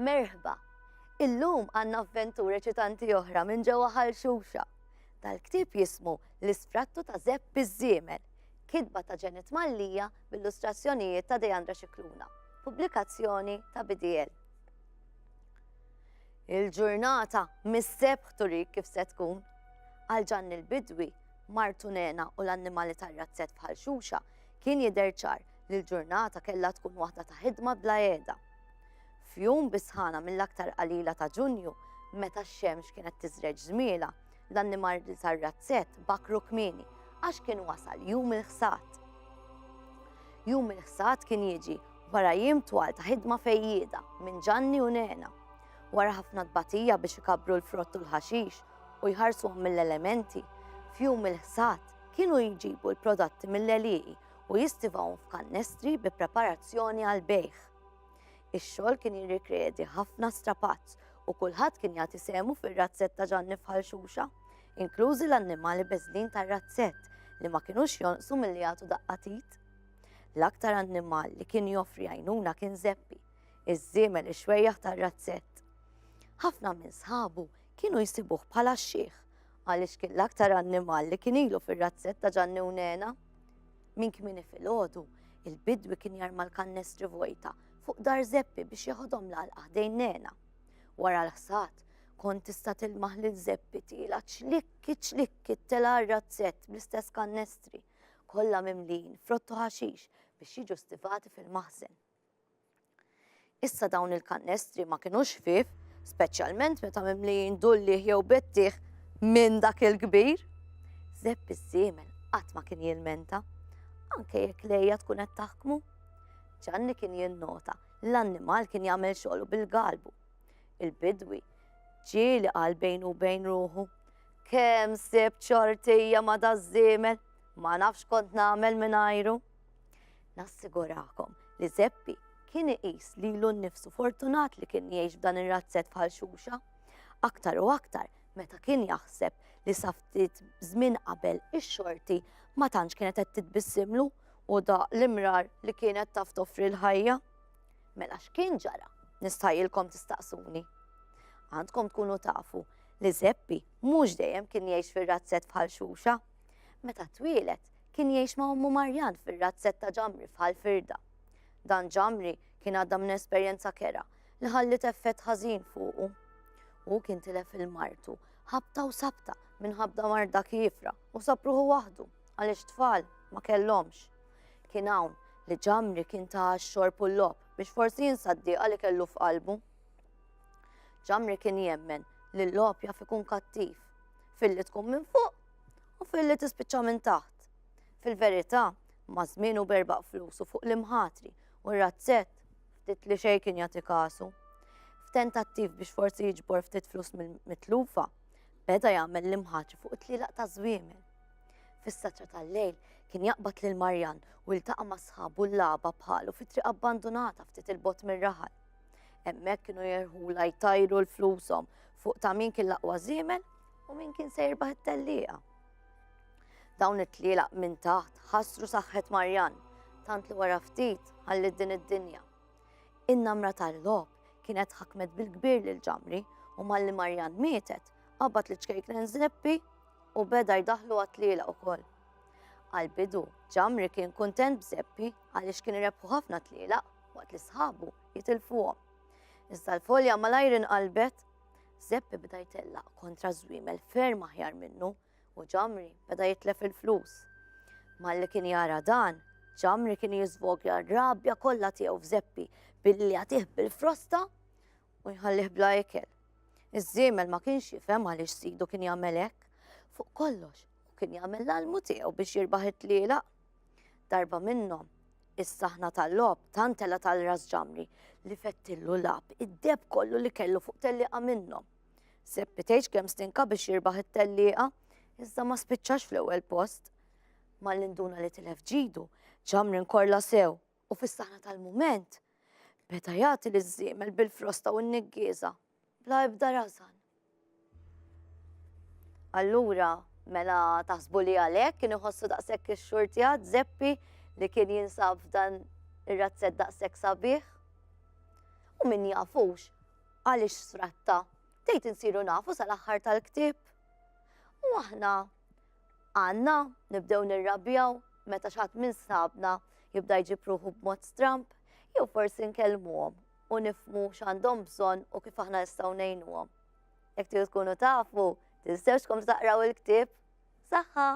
Merħba! Illum għandna avventura eċitanti oħra minn ġewwa Ħal Xuxa. Dal-ktieb jismu L-Isfrattu ta' Zepp iż-Żiemel, kitba ta' Janet Mallia b'illustrazzjonijiet ta' Deandra Scicluna, pubblikazzjoni ta' BDL. Il-ġurnata mis-sebħ turik kif se tkun. Għal Ġanni l-Bidwi, martu Nena u l-annimali tar-razzett f'Ħal Xuxa kien jidher ċar li l-ġurnata kellha tkun waħda ta' ħidma bla qiegħda. F'jum bi sħana mill-aktar qalila ta' Ġunju, meta x-xemx kienet tiżreġ żmielha, l-annimali tar-razzett bakru kmieni għax kien wasal jum il-ħsad. Jum il-ħsad kien jiġi wara jiem twal ta' ħidma fejjieda minn Ġanni u Nena. Wara ħafna tbatija biex ikabbru l-frott u l-ħaxix u jħarsuhom mill-elementi, f'jum il-ħsad kienu jġibu l-prodotti mill-għelieqi u jistivawhom f'kannestri bi preparazzjoni għall-bejgħ. Ix-xogħol kien jirrikjedi ħafna strapazz u kulħadd kien jagħti sehmu fir-razzett ta' Ġanni f'Ħal Xuxa, inklużi l-annimali beżlin tar-razzett li ma kinux jonqsu milli jagħtu daqqa t'id. L-aktar annimal li kien joffri għajnuna kien Zeppi, iż-żiemel ix-xwejjaħ tar-razzett. Ħafna minn sħabu kienu jsibuh bħala x-xiħ għaliex kien l-aktar annimal li kien ilu fir-razzett ta' Ġanni u Nena. Minn kmieni filgħodu, il-bidwi kien jarma l-kannestri vojta fuq dar Zeppi biex jeħodhom l-għalqa ħdejn Nena. Wara l-ħsad, kont tista' tilmaħ lil Zeppi tiela ċlikki ċlikki t-tela r-razzett bl-istess kannestri, kollha mimlijin frott u ħaxix biex jiġu stivati fil-maħżen. Issa dawn il-kannestri ma kinux ħfief, speċjalment meta mimlijin dulliħ jew bettieħ minn dak il-kbir. Zepp iż-żiemel qatt ma kien jilmenta, anke jekk lejja tkun qed taħkmu. Ġanni kien jinnota l-annimal kien jagħmel xogħlu bil-galbu. Il-bidwi ġieli qal bejnu u bejn ruħu, kemm sibt xortija ma' daż-żiemel, ma nafx kont nagħmel mingħajru. Nassigurakom li Zeppi kien iqis lilu nnifsu fortunat li kien jgħix f'dan ir-razzett bħal Xuxa. Aktar u aktar meta kien jaħseb li sa ftit żmien qabel ix-xorti ma tantx kienet qed titbissimlu u daq l-imrar li kienet taf toffri l-ħajja. Mela x'kien ġara? Nistħajjilkom tistaqsuni. Għandkom tkunu tafu li Zeppi mhux dejjem kien jgħix fir-razzett bħal Xuxa. Meta twieled, kien jgħix ma' ommu Marjan fir-razzett ta' Ġamri f'Ħal Firda. Dan Ġamri kien għadda minn esperjenza kerha li ħalliet effett ħażin fuqu. Hu kien tilef il martu ħabta u sabta minħabba marda kiefra u sab ruħu waħdu għaliex tfal ma kellhomx. Kien hawn li Ġamri kien ta x-xorb u l-logħob biex forsi jinsa d-dieqa li kellu f'qalbu. Ġamri kien jemmen li l-logħob jaf ikun kattiv, filli tkun minn fuq u filli tispiċċa minn taħt. Fil-verità, ma' żmien u berbaq flusu fuq l-imħatri u r-razzett ftit li xejn kien jagħti kasu. F'tentattiv biex forsi jiġbor ftit flus mill-mitlufa, beda jagħmel l-imħatri fuq it-tlielaq ta' żwiemel. Fis-satra tal-lejl kien jaqbad lil Marjan u jiltaqa' ma' sħabu l-lagħba bħalu fi triq abbandunata ftit il-bogħod mir-raħal. Hemmhekk kienu jerħula jtajru l-flushom fuq ta' min kien l-aqwa żiemel u min kien se jirbaħ it-tellieqa. Dawn it-tlielaq minn taħt ħassru saħħet Marjan, tant li wara ftit ħalliet din id-dinja. In-namra tal-logħob kienet ħakmet bil-kbir lil Ġamri u malli Marjan mietet, qabad li ċkejknen Zeppi u beda jdaħlu għat-tlielaq ukoll. Għal-bidu, Ġamri kien kuntent b'Zeppi għaliex kien irebħu ħafna tlielaq waqt li sħabu jitilfuhom. Iżda l-folja malajr inqalbet Zeppi beda jtellaq kontra żwiemel ferm aħjar minnu u Ġamri beda jitlef il-flus. Malli kien jara dan, Ġamri kien jiżvogja r-rabja kollha tiegħu f'Zeppi billi jagħtih bil-frosta u jħallih bla ikel. Iż-żiemel ma kienx jifhem għaliex sidu kien jagħmel hekk. Fuq kollox, u kien jagħmel l-almu tiegħu biex jirbaħ it-tlielaq. Darba minnhom, is-saħna tal-logħob tant telgħet għal ras Ġamri li fettillu lagħab id-deheb kollu li kellu fuq tellieqa minnhom. Seppi tgħidx kemm stinka biex jirbaħ it-tellieqa, iżda ma spiċċax fl-ewwel post. Malli nduna li tilef ġidu, Ġamri nkorla sew u fis-saħna tal-mument beda jagħti liż-żiemel bil-frosta u n-niggieża bla ebda rażan. Allura, mela taħsbu li għalhekk kien iħossu daqshekk ix-xurtjat Zeppi li kien jinsab f'dan ir-razzett daqshekk sabiħ? U min jafux, Għaliex sratta? Tgħid insiru nafu sal-aħħar tal-ktieb? U aħna għandna nibdew nirrabjaw meta xi ħadd minn sħabna jibda jġib ruħu b'mod stramb, jew forsi nkellmuhom u nifhmu x'għandhom bżonn u kif aħna nistgħu ngħinuhom. Jekk tridu tkunu tafu, tinsewx tkomplu taqraw il-ktieb. Saħħa!